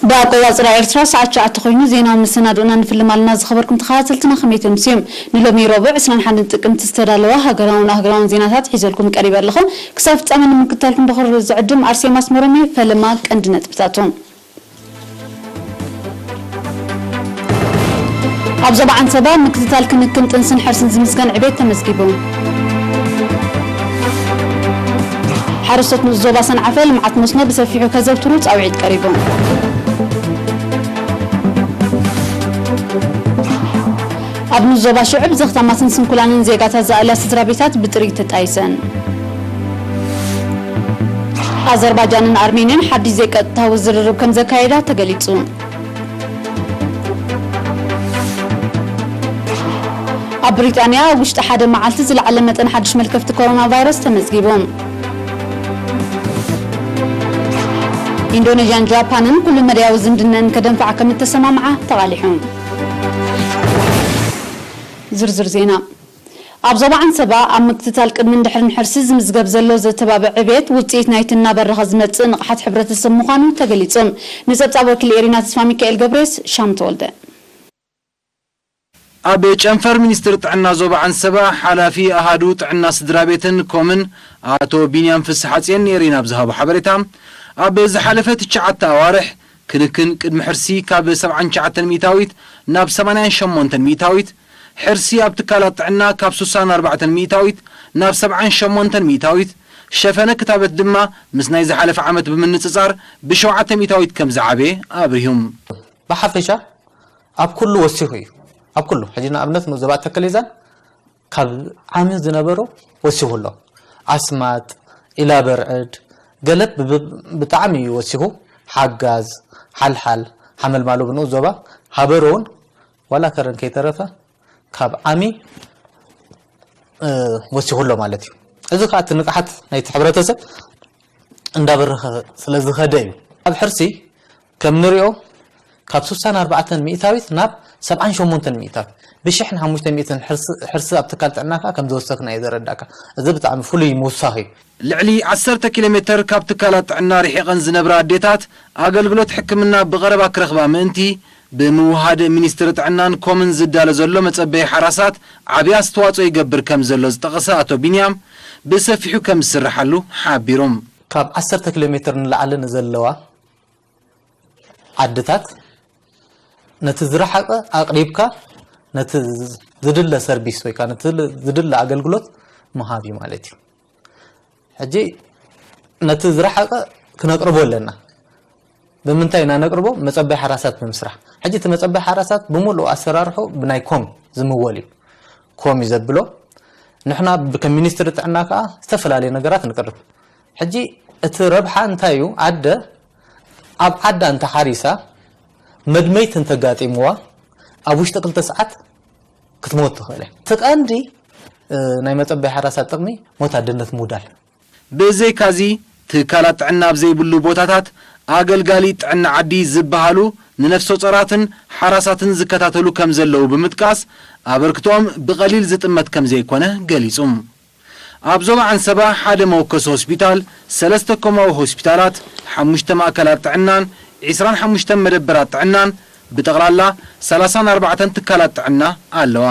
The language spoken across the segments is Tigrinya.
ብኣቆጻጽራ ኤርትራ ሰዓት ትሽዓተ ኮይኑ ዜናዊ መሰናድኦና ንፍልም ኣለና። ዝኸበርኩም ተኸታተልትና ከመይ ተምስዮም? ንሎሚ ረቡዕ ዕስራን ሓደን ጥቅምቲ ዝተዳለዋ ሃገራውን ኣህጉራውን ዜናታት ሒዘልኩም ቀሪበ ኣለኹ። ክሳብ ፍጻመ ንምክታልኩም ብኽብሪ ዝዕድም ኣርሴማ ኣስመሮም እየ። ፈለማ ቀንዲ ነጥብታቶም። ኣብ ዞባ ዓንሰባ ምክትታል ክንክን ጥንስን ሕርስን ዝምዝገን ዕቤት ተመዝጊቡ። ሓረስቶት ንኡስ ዞባ ሰንዓፈ ልምዓት መስኖ ብሰፊሑ ከዘውትሩ ጻውዒት ቀሪቡ። ኣብ ንኡስ ዞባ ሽዑብ ዘኽታማትን ስንኩላንን ዜጋታት ዝኣልያ ስድራ ቤታት ብጥሪት ተጣይሰን። ኣዘርባጃንን ኣርሜንያን ሓድሽ ዘይቀጥታዊ ዝርርብ ከም ዘካየዳ ተገሊጹ። ኣብ ብሪጣንያ ኣብ ውሽጢ ሓደ መዓልቲ ዝለዓለ መጠን ሓድሽ መልከፍቲ ኮሮና ቫይረስ ተመዝጊቡ። ኢንዶኔዥያን ጃፓንን ኩሉ መዳያዊ ዝምድነን ከደንፍዓ ከም እተሰማምዓ ተቓሊሑ። ዝርዝር ዜና። ኣብ ዞባ ዓንሰባ ኣብ ምክትታል ቅድምን ድሕርን ሕርሲ ዝምዝገብ ዘሎ ዘተባብዕ ዕቤት ውጽኢት ናይቲ እናበረኸ ዝመጽእ ንቕሓት ሕብረተሰብ ምዃኑ ተገሊጹ። ንጸብጻብ ወኪል ኤሪና ተስፋ ሚካኤል ገብሬስ ሻም ተወልደ። ኣብ ጨንፈር ሚኒስትሪ ጥዕና ዞባ ዓንሰባ ሓላፊ ኣሃዱ ጥዕና ስድራ ቤትን ኮምን ኣቶ ቢንያም ፍስሓጽየን ንኤሪና ኣብ ዝሃቦ ሓበሬታ፣ ኣብ ዝሓለፈ ትሽዓተ ኣዋርሕ ክንክን ቅድሚ ሕርሲ ካብ ሰብዓን ትሽዓተን ሚእታዊት ናብ ሰማንያን ሸሞንተን ሚእታዊት፣ ሕርሲ ኣብ ትካላት ጥዕና ካብ ስሳን ኣርባዕተን ሚእታዊት ናብ ሰብዓን ሸሞንተን ሚእታዊት፣ ሸፈነ ክታበት ድማ ምስ ናይ ዝሓለፈ ዓመት ብምንጽጻር ብሸውዓተ ሚእታዊት ከም ዝዓበየ ኣብሪሁም። ብሓፈሻ ኣብ ኩሉ ወሲኹ እዩ። ኣብ ኩሉ፣ ሕጂ ንኣብነት ንዞባ ተከሌዛን ካብ ዓሚ ዝነበሮ ወሲኹ ኣሎ። ኣስማጥ፣ ኢላ በርዕድ፣ ገለ ብ-፣ ብጣዕሚ እዩ ወሲኹ። ሓጋዝ፣ ሓልሓል፣ ሓመልማሎ ብንኡ ዞባ፣ ሃበሮ እውን ዋላ ከረን ከይተረፈ ካብ ዓሚ፣ እ፣ ወሲኹ ኣሎ ማለት እዩ። እዚ ከዓ እቲ ንቕሓት ናይቲ ሕብረተሰብ እንዳበረኸ ስለ ዝኸደ እዩ። ኣብ ሕርሲ ከም ንሪኦ ካብ ስሳን ኣርባዕተን ሚእታዊት ናብ ሰብዓን ሸሞንተን ሚእታዊት ብሽሕን ሓሙሽተ ሚእትን ሕርሲ፣ ሕርሲ ኣብ ትካል ጥዕና ከዓ ከም ዝወሰኽና እዩ ዘረዳእካ። እዚ ብጣዕሚ ፍሉይ ምውሳኽ እዩ። ልዕሊ ዓሰርተ ኪሎ ሜተር ካብ ትካላት ጥዕና ርሒቐን ዝነብራ ኣዴታት ኣገልግሎት ሕክምና ብቐረባ ክረኽባ ምእንቲ ብምውሃድ ሚኒስትሪ ጥዕናን ኮምን ዝዳሎ ዘሎ መጸበዪ ሓራሳት ዓብዪ ኣስተዋጽኦ ይገብር ከም ዘሎ ዝጠቐሰ ኣቶ ቢንያም፣ ብሰፊሑ ከም ዝስርሓሉ ሓቢሩ። ካብ ዓሰርተ ኪሎ ሜተር ንላዕሊ ንዘለዋ ዓድታት ነቲ ዝረሓቐ ኣቕሪብካ ነቲ ዝድለ ሰርቪስ ወይ ከዓ ነቲ ዝድለ ኣገልግሎት ምሃብ እዩ ማለት እዩ። ሕጂ ነቲ ዝረሓቐ ክነቅርቦ ኣለና። ብምንታይ ኢና ነቅርቦ? መጸበይ ሓራሳት ብምስራሕ። ሕጂ እቲ መጸበይ ሓራሳት ብምሉእ ኣሰራርሑ ብናይ ኮም ዝምወል እዩ። ኮም እዩ ዘብሎ። ንሕና ብ-፣ ከም ሚኒስትሪ ጥዕና ከኣ ዝተፈላለዩ ነገራት ንቅርብ። ሕጂ እቲ ረብሓ እንታይ እዩ? ኣደ ኣብ ዓዳ እንተሓሪሳ መድመይቲ እንተጋጢምዋ ኣብ ውሽጢ ክልተ ሰዓት ክትሞት ትኽእል እያ። እቲ ቀንዲ፣ እ፣ ናይ መጸበይ ሓራሳት ጥቕሚ ሞት ኣደነት ምውዳል። ብዘይካዚ፣ ትካላት ጥዕና ኣብ ዘይብሉ ቦታታት ኣገልጋሊ ጥዕና ዓዲ ዝበሃሉ ንነፍሰ ጾራትን ሓራሳትን ዝከታተሉ ከም ዘለዉ ብምጥቃስ፣ ኣበርክቶኦም ብቐሊል ዝጥመት ከም ዘይኮነ ገሊጹ። ኣብ ዞባ ዓንሰባ ሓደ መወከሲ ሆስፒታል፣ ሰለስተ ኮማዊ ሆስፒታላት፣ ሓሙሽተ ማእከላት ጥዕናን ዒስራን ሓሙሽተን መደበራት ጥዕናን፣ ብጠቕላላ ሰላሳን ኣርባዕተን ትካላት ጥዕና ኣለዋ።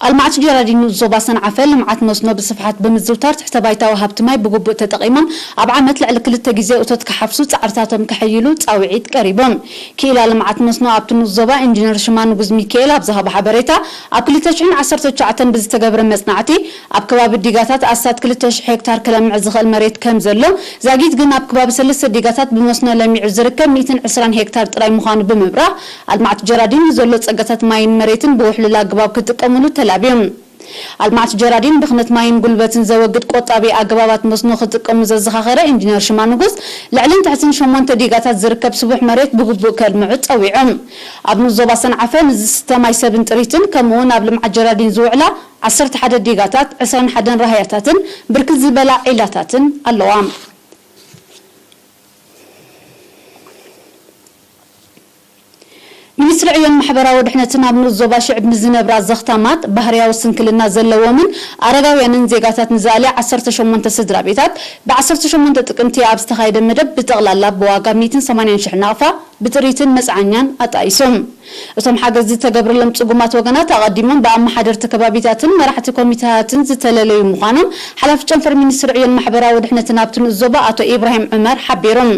ኣልማዕቲ ጀራዲን ንኡስ ዞባ ሰንዓፈ ልምዓት መስኖ ብስፍሓት ብምዝውታር ትሕተ ባይታዊ ሃብቲ ማይ ብግቡእ ተጠቒሞም ኣብ ዓመት ልዕሊ ክልተ ግዜ እቶት ክሓፍሱ ጻዕርታቶም ከሐይሉ ጻውዒት ቀሪቦም። ክኢላ ልምዓት መስኖ ኣብቲ ንኡስ ዞባ ኢንጂነር ሽማ ንጉስ ሚካኤል ኣብ ዝሃቦ ሓበሬታ፣ ኣብ ክልተ ሽሕን ዓሰርተ ትሽዓተን ብዝተገብረ መጽናዕቲ ኣብ ከባቢ ዲጋታት ኣስታት ክልተ ሽሕ ሄክታር ክለምዕ ዝኽእል መሬት ከም ዘሎ፣ ዛጊት ግን ኣብ ከባቢ ሰለስተ ዲጋታት ብመስኖ ለሚዑ ዝርከብ ሚእትን ዕስራን ሄክታር ጥራይ ምዃኑ ብምብራህ፣ ኣልማዕቲ ጀራዲን ንዘሎ ጸጋታት ማይን መሬትን ብውሕሉል ኣገባብ ክጥቀምሉ ተላብዮም። ኣልማዕቲ ጀራዲን ብኽነት ማይን ጉልበትን ዘወግድ ቆጣቢ ኣገባባት መስኖ ክጥቀሙ ዘዘኻኸረ ኢንጂነር ሽማ ንጉስ፣ ልዕልን ትሕትን ሸሞንተ ዲጋታት ዝርከብ ስቡሕ መሬት ብግቡእ ከልምዑ ጸዊዖም። ኣብ ንኡስ ዞባ ሰንዓፈ ንዝስተ ማይ ሰብን ጥሪትን ከምኡውን ኣብ ልምዓት ጀራዲን ዝውዕላ ዓሰርተ ሓደ ዲጋታት፣ ዕስራን ሓደን ራህያታትን ብርክት ዝበላ ዒላታትን ኣለዋ። ሚኒስትሪ ዕዮን ማሕበራዊ ድሕነትን ኣብ ንኡስ ዞባ ሽዕብ ንዝነብራ ዘኽታማት፣ ባህርያዊ ስንክልና ዘለዎምን ኣረጋውያንን ዜጋታት ንዝኣልያ ዓሰርተ ሸሞንተ ስድራ ቤታት ብ ዓሰርተ ሸሞንተ ጥቅምቲ ኣብ ዝተኻየደ መደብ ብጠቕላላ ብዋጋ ሚእትን ሰማንያን ሽሕ ናቕፋ ብጥሪትን መጽዓኛን ኣጣይሶም። እቶም ሓገዝ ዝተገብረሎም ጽጉማት ወገናት ኣቐዲሞም ብኣመሓደርቲ ከባቢታትን መራሕቲ ኮሚታትን ዝተለለዩ ምዃኖም ሓላፊ ጨንፈር ሚኒስትሪ ዕዮን ማሕበራዊ ድሕነትን ኣብቲ ንኡስ ዞባ ኣቶ ኢብራሂም ዑመር ሓቢሮም።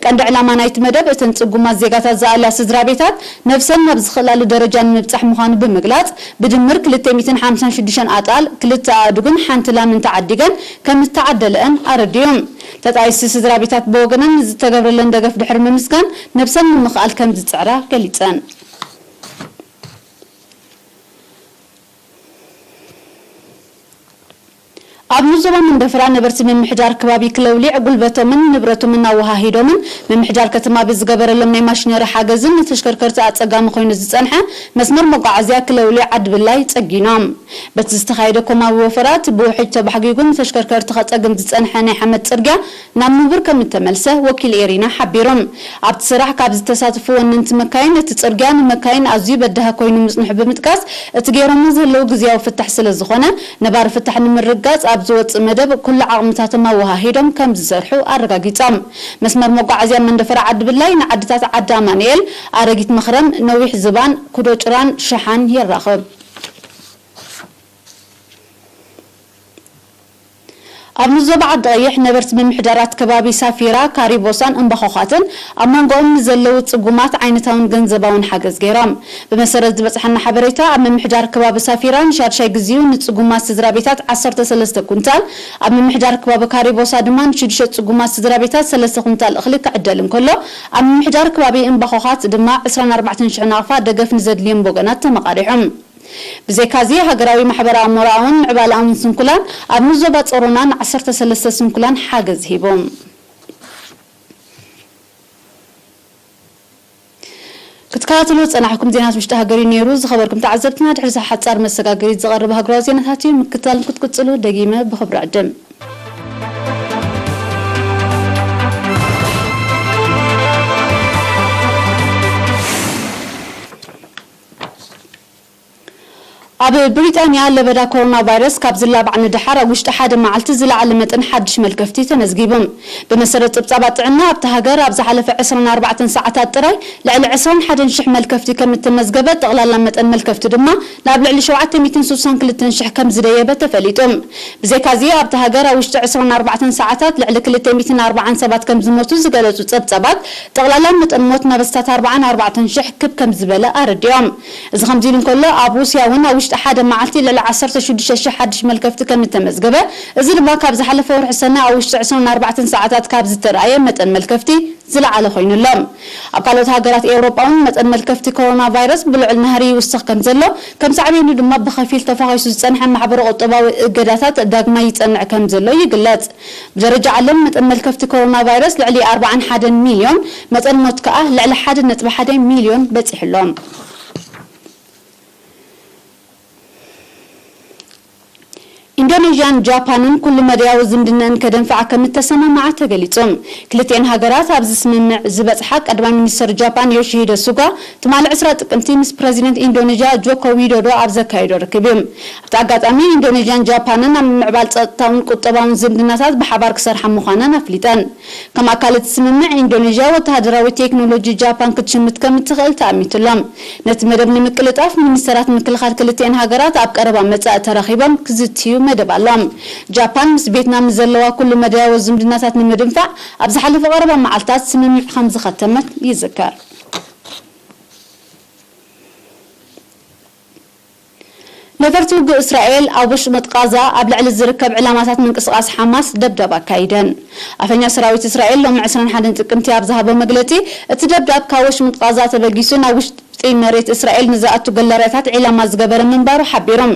ቀንዲ ዕላማ ናይቲ መደብ እተን ጽጉማት ዜጋታት ዝኣልያ ስድራ ቤታት ነብሰን ናብ ዝኽእላሉ ደረጃ ንምብጻሕ ምዃኑ ብምግላጽ፣ ብድምር ክልተ ሚእትን ሓምሳን ሽዱሽተን ኣጣል፣ ክልተ ኣእዱግን ሓንቲ ላምን ተዓዲገን ከም እተዓደለአን ኣረዲኦም። ተጣይሲ ስድራ ቤታት ብወገነን ንዝተገብረለን ደገፍ ድሕሪ ምምስጋን ነብሰን ንምኽኣል ከም ዝጽዕራ ገሊጸን። ኣብ ንዞባ መንደፈራ ነበርቲ ምምሕዳር ከባቢ ክለውሊዕ ጉልበቶምን ንብረቶምን ኣወሃሂዶምን ምምሕዳር ከተማ ብዝገበረሎም ናይ ማሽነሪ ሓገዝን ንተሽከርከርቲ ኣጸጋሚ ኮይኑ ዝጸንሐ መስመር መጓዓዝያ ክለውሊዕ ዓድብላይ ጸጊኖም። በቲ ዝተኻየደ ኮማዊ ወፈራ እቲ ብውሕጅ ተባሕጊጉ ንተሽከርከርቲ ከጸግም ዝጸንሐ ናይ ሓመድ ጽርግያ ናብ ንቡር ከም እተመልሰ ወኪል ኤሪና ሓቢሮም። ኣብቲ ስራሕ ካብ ዝተሳተፉ ወነንቲ መካይን እቲ ጽርግያ ንመካይን ኣዝዩ በዳሂ ኮይኑ ምጽንሑ ብምጥቃስ፣ እቲ ገይሮሞ ዘለዉ ግዝያዊ ፍታሕ ስለ ዝኾነ፣ ነባሪ ፍታሕ ንምርግጋጽ ኣብ ዝወጽእ መደብ ኩሉ ዓቕምታቶም ኣወሃሂዶም ከም ዝሰርሑ ኣረጋጊጾም። መስመር መጓዓዝያ መንደፈራ ዓዲ ብላይ ንዓድታት ዓዲ ኣማኑኤል፣ ኣረጊት መኽረም፣ ነዊሕ ዝባን፣ ኩዶ ጭራን ሸሓን የራኽብ። ኣብ ንዞባ ዓዲ ቀይሕ ነበርቲ ምምሕዳራት ከባቢ ሳፊራ፣ ካሪቦሳን እምባኾኻትን ኣብ መንጎኦም ንዘለዉ ጽጉማት ዓይነታውን ገንዘባውን ሓገዝ ገይሮም። ብመሰረት ዝበጽሓና ሓበሬታ፣ ኣብ ምምሕዳር ከባቢ ሳፊራ ንሻድሻይ ግዜኡ ንጽጉማት ስድራ ቤታት ዓሰርተ ሰለስተ ኩንታል፣ ኣብ ምምሕዳር ከባቢ ካሪቦሳ ድማ ንሽዱሽተ ጽጉማት ስድራ ቤታት ሰለስተ ኩንታል እኽሊ ክዕደል እንከሎ፣ ኣብ ምምሕዳር ከባቢ እምባኾኻት ድማ ዕስራን ኣርባዕተን ሽሕ ናቕፋ ደገፍ ንዘድልዮም ወገናት ተመቓሪሖም። ብዘይካዚ፣ ሃገራዊ ማሕበረ ኣእምሮኣውን ምዕባለኣውን ስንኩላን ኣብ ንዞባ ጾሮና ንዓሰርተ ሰለስተ ስንኩላን ሓገዝ ሂቦም። ክትከታተሉ ዝጸናሕኩም ዜናታት ውሽጢ ሃገር እዩ ነይሩ። ዝኸበርኩም ተዓዘብትና፣ ድሕሪ እዚ ሓጻር መሰጋገሪት ዝቐርብ ሃገራዊ ዜናታት እዩ። ምክትታል ክትቅጽሉ ደጊመ ብኽብሪ ዕድም። ኣብ ብሪጣንያ ለበዳ ኮሮና ቫይረስ ካብ ዝላባዕ ንደሓር ኣብ ውሽጢ ሓደ መዓልቲ ዝለዓለ መጠን ሓድሽ መልከፍቲ ተመዝጊቡ። ብመሰረት ጸብጻባት ጥዕና ኣብታ ሃገር ኣብ ዝሓለፈ ዕስራን ኣርባዕተን ሰዓታት ጥራይ ልዕሊ ዕስራን ሓደን ሽሕ መልከፍቲ ከም እተመዝገበ፣ ጠቕላላ መጠን መልከፍቲ ድማ ናብ ልዕሊ ሸውዓተ ሚእትን ስሳን ክልተን ሽሕ ከም ዝደየበ ተፈሊጡ። ብዘይካዚ ኣብታ ሃገር ኣብ ውሽጢ ዕስራን ኣርባዕተን ሰዓታት ልዕሊ ክልተ ሚእትን ኣርባዓን ሰባት ከም ዝሞቱ ዝገለጹ ጸብጻባት፣ ጠቕላላ መጠን ሞት ናብ ኣስታት ኣርባዓን ኣርባዕተን ሽሕ ክብ ከም ዝበለ ኣረዲኦም። እዚ ከምዚ ኢሉ እንከሎ፣ ኣብ ሩስያ እውን ኣብ ውሽጢ ሓደ መዓልቲ ልዕሊ ዓሰርተ ሽዱሽተ ሽሕ ሓድሽ መልከፍቲ ከም እተመዝገበ፣ እዚ ድማ ካብ ዝሓለፈ ወርሒ ሰነ ኣብ ውሽጢ ዕስራን ኣርባዕተን ሰዓታት ካብ ዝተረኣየ መጠን መልከፍቲ ዝለዓለ ኮይኑ ኣሎ። ኣብ ካልኦት ሃገራት ኤውሮጳ እውን መጠን መልከፍቲ ኮሮና ቫይረስ ብልዑል ናህሪ ይውስኽ ከም ዘሎ፣ ከም ሳዕቤኑ ድማ ብኸፊል ተፋኺሱ ዝጸንሐ ማሕበረ ቁጠባዊ እገዳታት ዳግማይ ይጸንዕ ከም ዘሎ ይግለጽ። ብደረጃ ዓለም መጠን መልከፍቲ ኮሮና ቫይረስ ልዕሊ ኣርባዓን ሓደን ሚልዮን፣ መጠን ሞት ከኣ ልዕሊ ሓደ ነጥቢ ሓደ ሚልዮን በጺሑ ኣሎ። ኢንዶኔዥያን ጃፓንን ኩሉ መዳያዊ ዝምድናን ከደንፍዓ ከም እተሰማምዓ ተገሊጹ። ክልቲኤን ሃገራት ኣብዚ ስምምዕ ዝበጽሓ ቀዳማይ ሚኒስተር ጃፓን ዮሺሂደ ሱጋ ትማሊ ዕስራ ጥቅምቲ ምስ ፕረዚደንት ኢንዶኔዥያ ጆኮ ዊዶዶ ኣብ ዘካየዶ ርክብ እዩ። ኣብቲ ኣጋጣሚ ኢንዶኔዥያን ጃፓንን ኣብ ምምዕባል ጸጥታውን ቁጠባውን ዝምድናታት ብሓባር ክሰርሓ ምዃነን ኣፍሊጠን። ከም ኣካል እቲ ስምምዕ፣ ኢንዶኔዥያ ወተሃደራዊ ቴክኖሎጂ ጃፓን ክትሽምት ከም እትኽእል ተኣሚቱ ኣሎ። ነቲ መደብ ንምቅልጣፍ፣ ሚኒስተራት ምክልኻል ክልቲኤን ሃገራት ኣብ ቀረባ መጻኢ ተራኺቦም ክዝትዩ መደብ ኣሎ። ጃፓን ምስ ቬትናም ንዘለዋ ኩሉ መዳያዊ ዝምድናታት ንምድንፋዕ ኣብ ዝሓለፈ ቀረባ መዓልታት ስምምዕ ከም ዝኸተመት ይዝከር። ነፈርቲ ውግእ እስራኤል ኣብ ወሽመጥ ቃዛ ኣብ ልዕሊ ዝርከብ ዕላማታት ምንቅስቓስ ሓማስ ደብዳብ ኣካይደን። ኣፈኛ ሰራዊት እስራኤል ሎሚ ዕስራን ሓደን ጥቅምቲ ኣብ ዝሃቦ መግለጺ፣ እቲ ደብዳብ ካብ ወሽመጥ ቃዛ ተበጊሱ ናብ ውሽጢ መሬት እስራኤል ንዝኣቱ ገለርያታት ዒላማ ዝገበረ ምንባሩ ሓቢሮም።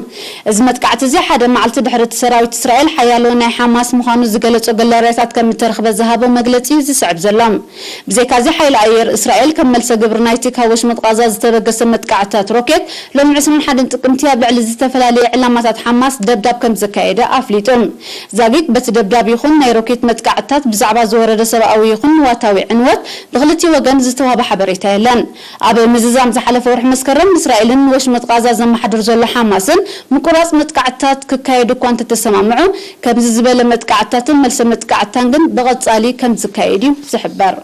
እዚ መጥቃዕቲ እዚ ሓደ መዓልቲ ድሕሪ እቲ ሰራዊት እስራኤል ሓያሎ ናይ ሓማስ ምዃኑ ዝገለጾ ገለርያታት ከም እተረኽበ ዝሃቦ መግለጺ እዩ ዝስዕብ ዘሎ። ብዘይካዚ፣ ሓይሊ ኣየር እስራኤል ከም መልሰ ግብሪ ናይቲ ካብ ወሽመጥ ቃዛ ዝተበገሰ መጥቃዕትታት ሮኬት፣ ሎሚ ዕስራን ሓደን ጥቅምቲ ኣብ ልዕሊ ዝተፈላለየ ዕላማታት ሓማስ ደብዳብ ከም ዘካየደ ኣፍሊጡ። ዛጊት በቲ ደብዳብ ይኹን ናይ ሮኬት መጥቃዕትታት ብዛዕባ ዝወረደ ሰብኣዊ ይኹን ንዋታዊ ዕንወት ብክልቲኡ ወገን ዝተዋህበ ሓበሬታ የለን። ኣብ ምዝዛም ዝሓለፈ ወርሒ መስከረም፣ እስራኤልን ወሽመጥ ቃዛ ዘመሓድር ዘሎ ሓማስን ምቁራጽ መጥቃዕትታት ክካየዱ እኳ እንተተሰማምዑ፣ ከምዚ ዝበለ መጥቃዕትታትን መልሰ መጥቃዕትታን ግን ብቐጻሊ ከም ዝካየድ እዩ ዝሕበር።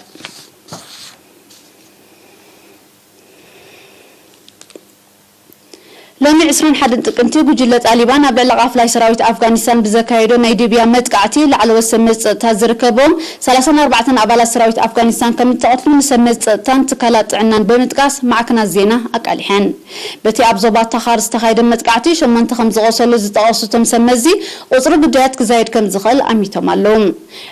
ሎሚ ዕስራን ሓደን ጥቅምቲ፣ ጉጅለ ጣሊባን ኣብ ልዕሊ ቃፍላይ ሰራዊት ኣፍጋኒስታን ብዘካየዶ ናይ ድብያ መጥቃዕቲ፣ ላዕለዎት ሰብ መዚ ጸጥታ ዝርከቦም ሰላሳን ኣርባዕተን ኣባላት ሰራዊት ኣፍጋኒስታን ከም እተቐትሉ ንሰብ መዚ ጸጥታን ትካላት ጥዕናን ብምጥቃስ ማዕከናት ዜና ኣቃሊሐን። በቲ ኣብ ዞባ ታኻር ዝተኻየደ መጥቃዕቲ ሸሞንተ ከም ዝቖሰሉ ዝጠቐሱ እቶም ሰብ መዚ፣ ቁጽሪ ግዳያት ክዛየድ ከም ዝኽእል ኣሚቶም ኣለዉ።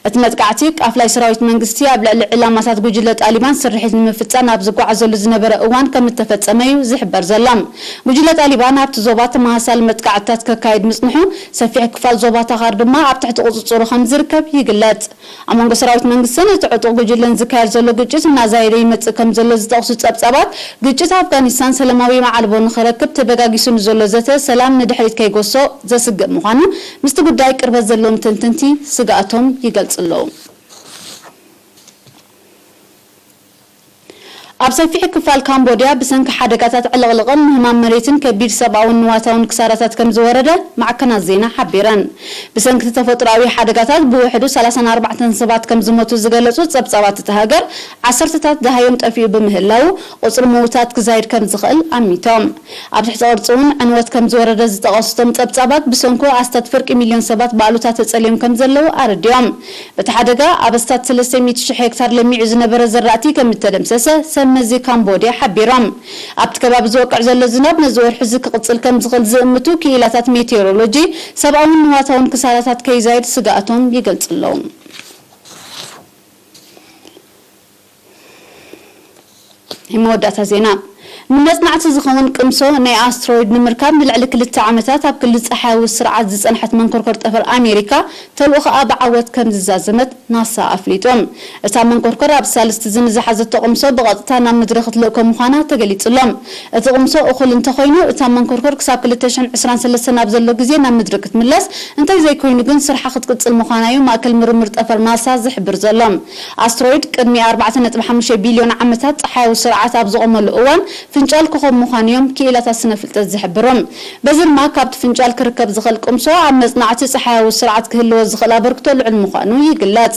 እቲ መጥቃዕቲ፣ ቃፍላይ ሰራዊት መንግስቲ ኣብ ልዕሊ ዕላማታት ጉጅለ ጣሊባን ስርሒት ንምፍጻም ኣብ ዝጓዓዘሉ ዝነበረ እዋን ከም እተፈጸመ እዩ ዝሕበር ዘሎ። ጉጅለ ጣሊባን ኣብቲ ዞባ ተመሳሳሊ መጥቃዕትታት ከካይድ ምጽንሑ፣ ሰፊሕ ክፋል ዞባ ታኻር ድማ ኣብ ትሕቲ ቁጽጽሩ ከም ዝርከብ ይግለጽ። ኣብ መንጎ ሰራዊት መንግስትን እቲ ዕጡቕ ጉጅለን ዝካየድ ዘሎ ግጭት እናዛየደ ይመጽእ ከም ዘሎ ዝጠቕሱ ጸብጻባት፣ ግጭት ኣፍጋኒስታን ሰላማዊ መዓልቦ ንኽረክብ ተበጋጊሱ ንዘሎ ዘተ ሰላም ንድሕሪት ከይጎሶ ዘስግእ ምዃኑ ምስቲ ጉዳይ ቅርበት ዘለዎም ተንተንቲ ስግኣቶም ይገልጹ ኣለዉ። ኣብ ሰፊሕ ክፋል ካምቦድያ ብሰንኪ ሓደጋታት ዕልቕልቕን ምህማም መሬትን ከቢድ ሰብኣውን ንዋታውን ክሳራታት ከም ዝወረደ ማዕከናት ዜና ሓቢረን። ብሰንኪ ተፈጥሮኣዊ ሓደጋታት ብውሕዱ ሰላሳን ኣርባዕተን ሰባት ከም ዝሞቱ ዝገለጹ ጸብጻባት እታ ሃገር፣ ዓሰርተታት ደሃዮም ጠፊኡ ብምህላዉ፣ ቁጽሪ ምዉታት ክዛይድ ከም ዝኽእል ኣሚቶም። ኣብ ትሕቲ ቅርጺ እውን ዕንወት ከም ዝወረደ ዝጠቐሱ እቶም ጸብጻባት፣ ብሰንኩ ኣስታት ፍርቂ ሚልዮን ሰባት ብኣሉታ ተጸልዮም ከም ዘለዉ ኣረዲኦም። በቲ ሓደጋ ኣብ ኣስታት ሰለስተ ሚእቲ ሽሕ ሄክታር ለሚዑ ዝነበረ ዘራእቲ ከም እተደምሰሰ ሰብ መዚ ካምቦድያ ሓቢሮም። ኣብቲ ከባቢ ዝወቅዕ ዘሎ ዝናብ ነዚ ወርሒ እዚ ክቕጽል ከም ዝኽእል ዝእምቱ ክኢላታት ሜቴዎሮሎጂ፣ ሰብኣውን ንዋታውን ክሳራታት ከይዛይድ ስግኣቶም ይገልጹ ኣለዉ። ናይ መወዳእታ ዜና። ንመጽናዕቲ ዝኸውን ቅምሶ ናይ ኣስትሮይድ ንምርካብ ንልዕሊ ክልተ ዓመታት ኣብ ክሊ ጸሓያዊ ስርዓት ዝጸንሐት መንኮርኮር ጠፈር ኣሜሪካ ተልእኾኣ ብዓወት ከም ዝዛዘመት ናሳ ኣፍሊጡ። እታ መንኮርኮር ኣብ ሳልስቲ እዚ ንዝሓዘቶ ቅምሶ ብቐጥታ ናብ ምድሪ ክትልእኮ ምዃና ተገሊጹ ኣሎ። እቲ ቅምሶ እኹል እንተኾይኑ፣ እታ መንኮርኮር ክሳብ ክልተ ሽሕን ዕስራን ሰለስተን ኣብ ዘሎ ግዜ ናብ ምድሪ ክትምለስ፣ እንተዘይኮይኑ ግን ስርሓ ክትቅጽል ምዃና እዩ ማእከል ምርምር ጠፈር ናሳ ዝሕብር ዘሎ። ኣስትሮይድ ቅድሚ ኣርባዕተ ነጥቢ ሓሙሽተ ቢልዮን ዓመታት ጸሓያዊ ስርዓት ኣብ ዝቖመሉ እዋን ፍንጫል ኮኾብ ምዃኑ እዮም ክኢላታት ስነ ፍልጠት ዝሕብሩ። በዚ ድማ ካብቲ ፍንጫል ክርከብ ዝኽእል ቅምሶ ኣብ መጽናዕቲ ጸሓያዊ ስርዓት ክህልዎ ዝኽእል ኣበርክቶ ልዑል ምዃኑ ይግለጽ።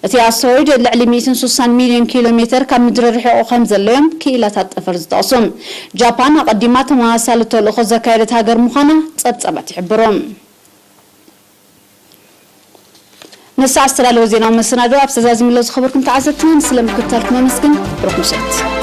እቲ ኣስትሮይድ ልዕሊ ሚእትን ስሳን ሚልዮን ኪሎ ሜተር ካብ ምድሪ ርሒቑ ከም ዘሎ እዮም ክኢላታት ጠፈር ዝጠቕሱ። ጃፓን ኣቐዲማ ተመሳሳሊ ተልእኾ ዘካየደት ሃገር ምዃና ጸብጻባት ይሕብሩ። ነሳዕ ዝተዳለወ ዜናዊ መሰናዶ ኣብ ተዛዚምሎ ዝኸበርኩም ተዓዘብትና ንስለ ምክትታልኩም ኣመስግን። ብሩኽ ምሸት።